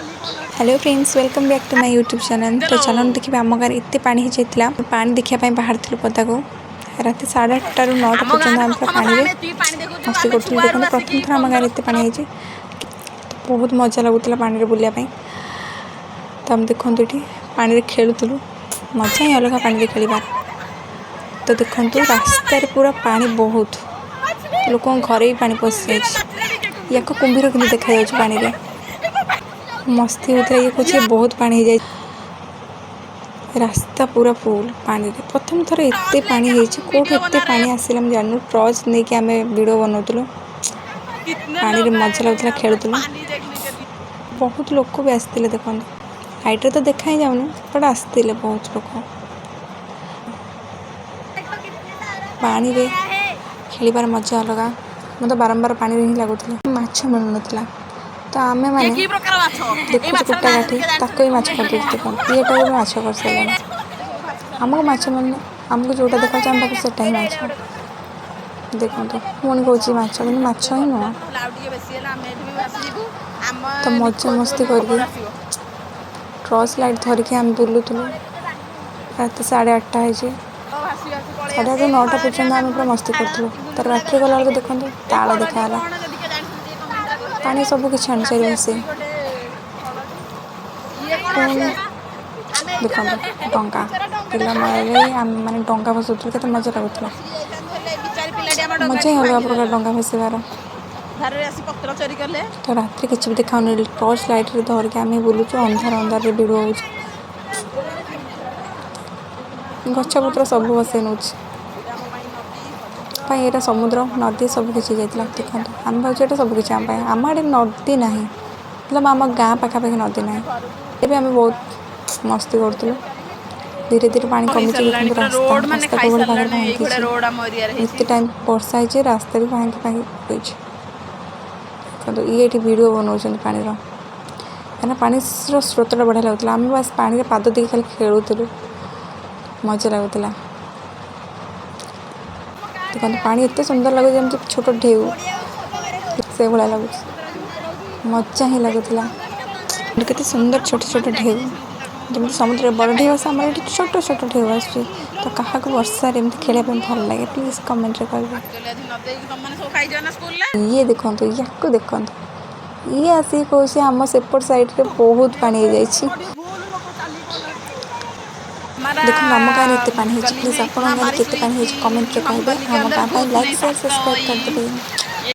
Hello friends, welcome back to my YouTube channel. ତ ଚାଲନ୍ତୁ ଦେଖିବା, ଆମ ଗାଁରେ ଏତେ ପାଣି ହେଇଯାଇଥିଲା। ପାଣି ଦେଖିବା ପାଇଁ ବାହାରିଥିଲୁ ପଦାକୁ। ରାତି 8:30ରୁ 9ଟା ଆମ ପର୍ଯ୍ୟନ୍ତ ଗାଁରେ ଆମେ ପୁରା ପ୍ରଥମ ଥର ପାଣିରେ ଆମେ ଏତିକି ପାଣି ଦେଖୁଛୁ। ମସ୍ତି ଆମେ କରୁଥିଲୁ। ଛୁଆରୁ ଦେଖନ୍ତୁ, ଆସିକି ପ୍ରଥମ ଥର ଆମ ଗାଁରେ ଏତେ ପାଣି ହେଇଛି। ତ ବହୁତ ମଜା ଲାଗୁଥିଲା ପାଣିରେ ବୁଲିବା ପାଇଁ। ତ ଆମେ ଦେଖନ୍ତୁ, ଏଠି ପାଣିରେ ଖେଳୁଥିଲୁ। ମଜା ହିଁ ଅଲଗା ପାଣିରେ ଖେଳିବା। ତ ଦେଖନ୍ତୁ, ରାସ୍ତାରେ ପୁରା ପାଣି ବହୁତ, ଲୋକଙ୍କ ଘରେ ବି ପାଣି ପଶିଯାଇଛି। ୟାକୁ କୁମ୍ଭୀର କିନ୍ତୁ ଦେଖାଯାଉଛି। ପାଣିରେ ମସ୍ତି ହେଉଥିଲା। ଇଏ କହୁଛି ବହୁତ ପାଣି ହେଇଯାଇଛି, ରାସ୍ତା ପୁରା ଫୁଲ୍ ପାଣିରେ। ପ୍ରଥମ ଥର ଏତେ ପାଣି ହେଇଛି। କେଉଁଠୁ ଏତେ ପାଣି ଆସିଲା ଆମେ ଜାଣିନୁ। ଟର୍ଚ୍ଚ ନେଇକି ଆମେ ଭିଡ଼ିଓ ବନାଉଥିଲୁ। ପାଣିରେ ମଜା ଲାଗୁଥିଲା, ଖେଳୁଥିଲୁ। ବହୁତ ଲୋକ ବି ଆସିଥିଲେ। ଦେଖନ୍ତୁ, ଲାଇଟ୍ରେ ତ ଦେଖା ହିଁ ଯାଉନି, ବଟ୍ ଆସିଥିଲେ ବହୁତ ଲୋକ। ପାଣିରେ ଖେଳିବାର ମଜା ଅଲଗା। ମୋତେ ବାରମ୍ବାର ପାଣିରେ ହିଁ ଲାଗୁଥିଲା। ମାଛ ମିଳୁନଥିଲା, ତ ଆମେମାନେ କି ପ୍ରକାର ମାଛ ଏଇ ଦେଖୁଛୁ ମାଛର କୁଟା ନାଁ କାଠି ଯଦି ତାକୁ ବି ମାଛ କରିଦେଉଛି। ଦେଖନ୍ତୁ, ଇଏଟାକୁ ବି ମାଛ କରିସାରିଲାଣି। ଆମକୁ ମାଛ ମିଳୁନି। ଆମକୁ ଯେଉଁଟା ଦେଖାଯାଉଛି, ଆମ ପାଖରେ ସେଇଟା ହିଁ ମାଛ। ଦେଖନ୍ତୁ, ପୁଣି କହୁଛି ମାଛ, କିନ୍ତୁ ମାଛ ହିଁ ନୁହଁ। ଆଉ ଟିକେ ବେଶୀ ହେଲେ ଆମେ ଏଠି ବି ଭାସିଯିବୁ ଆମ ତ ମଜା ମସ୍ତି କରିକି, ଟର୍ଚ୍ଚ ଲାଇଟ୍ ଧରିକି ଆମେ ବୁଲୁଥିଲୁ। ରାତି 8:30 ହେଇଛି। ଭାସି ଭାସି ପଳେଇ 8:30ରୁ 9ଟା ପର୍ଯ୍ୟନ୍ତ ଆମେ ପୁରା ମସ୍ତି କରୁଥିଲୁ। ତାର ରାତିରେ ଗଲାବେଳକୁ ଦେଖନ୍ତୁ, ତାଳ ଦେଖାଗଲା। କଣ ଯଦି କିଏ ଜାଣିଛନ୍ତି, ଟିକେ କମେଣ୍ଟରେ କହିବେ। ପାଣି ସବୁ କିଛି ଆଣିସାରିବ ସେ। ଗୋଟେ ଇଏ କଣ ପୁଣି ଆସେ ଆମେ ଦେଖନ୍ତୁ, ଡଙ୍ଗା ପିଲାମାନେ, ଆମେ ମାନେ ଡଙ୍ଗା ଭସଉଥିଲୁ। କେତେ ମଜା ଲାଗୁଥିଲା। ଯାଇଥାନ୍ତୁ ହେଲେ ବିଚାରି ପିଲାଟି ଆମ ମଜା ହିଁ ଅଲଗା ପ୍ରକାର ଡଙ୍ଗା ଭସେଇବାର। ଧାରରେ ଆସି ପତ୍ର ଚୋରି କଲେ। ତ ରାତିରେ କିଛି ବି ଦେଖାଉନି। ଟର୍ଚ୍ଚ ଲାଇଟ୍ରେ ଧରିକି ଆମେ ବୁଲୁଛୁ। ଅନ୍ଧାର ଅନ୍ଧାରରେ ଭିଡ଼ିଓ ହେଉଛି। ଗଛପତ୍ର ସବୁ ଭସେଇ ନେଉଛି। ପାଇଁ ଏଇଟା ସମୁଦ୍ର, ନଦୀ ସବୁ କିଛି ଯାଇଥିଲା। ଦେଖନ୍ତୁ, ଆମେ ଭାବୁଛୁ ଏଇଟା ସବୁ କିଛି ଆମ ପାଇଁ। ଆମ ଆଡ଼େ ନଦୀ ନାହିଁ, ମତଲବ ଆମ ଗାଁ ପାଖାପାଖି ନଦୀ ନାହିଁ। ଏବେ ଆମେ ବହୁତ ମସ୍ତି କରୁଥିଲୁ। ଧୀରେ ଧୀରେ ପାଣି କମିଛି। ହେଇସାରିଲାଣି ଦେଖନ୍ତୁ, ପୁରା ରାସ୍ତା ରୋଡ ମାନେ ରାସ୍ତା କେଉଁଭଳି ଭାବରେ ଖାଇସାରିଲାଣି ଏଇଭଳିଆ ଭାଙ୍ଗିଛି। ରୋଡ ଆମ ଏରିଆରେ ହେଇଛି। ଏତେ ଟାଇମ୍ ବର୍ଷା ହେଇଛି, ରାସ୍ତା ବି ଭାଙ୍ଗି ଭାଙ୍ଗି ପକେଇଛି। ଦେଖନ୍ତୁ, ଇଏ ଏଠି ଭିଡ଼ିଓ ବନାଉଛନ୍ତି ପାଣିର, କାହିଁକିନା ପାଣିର ସ୍ରୋତଟା ବଢ଼ିଆ ଲାଗୁଥିଲା। ଆମେ ବାସ୍ ପାଣିରେ ପାଦ ଦେଇକି ଖାଲି ଖେଳୁଥିଲୁ, ମଜା ଲାଗୁଥିଲା। ଦେଖନ୍ତୁ, ପାଣି ଏତେ ସୁନ୍ଦର ଲାଗୁଛି, ଯେମିତି ଛୋଟ ଢେଉ ସେଇଭଳିଆ ଲାଗୁଛି। ମଜା ହିଁ ଲାଗୁଥିଲା। କେତେ ସୁନ୍ଦର ଛୋଟ ଛୋଟ ଢେଉ, ଯେମିତି ସମୁଦ୍ରରେ ବଡ଼ ଢେଉ ଆସେ, ଆମର ଏଠି ଛୋଟ ଛୋଟ ଢେଉ ଆସୁଛି। ତ କାହାକୁ ବର୍ଷାରେ ଏମିତି ଖେଳିବା ପାଇଁ ଭଲ ଲାଗେ, ପ୍ଲିଜ୍ କମେଣ୍ଟରେ କହିବେ। ଆକ୍ଚୁଆଲି ଆଜି ନ ଦେଇକି ତମମାନେ ସବୁ ଖାଇଛ ନା ସ୍କୁଲରେ? ଇଏ ଦେଖନ୍ତୁ, ୟାକୁ ଦେଖନ୍ତୁ। ଇଏ ଆସିକି କହୁଛି ଆମ ସେପଟ ସାଇଡ଼ରେ ବହୁତ ପାଣି ହେଇଯାଇଛି। ଦେଖନ୍ତୁ, ଆମ ଗାଁରେ ଏତେ ପାଣି ହେଇଛି। ପ୍ଲିଜ୍, ଆପଣଙ୍କ ଗାଁରେ କେତେ ପାଣି ହେଇଛି, କମେଣ୍ଟରେ କହିବେ। ଆମ ଗାଁ ପାଇଁ ଲାଇକ୍, ସେୟାର, ସବସ୍କ୍ରାଇବ୍ କରିଦେବେ।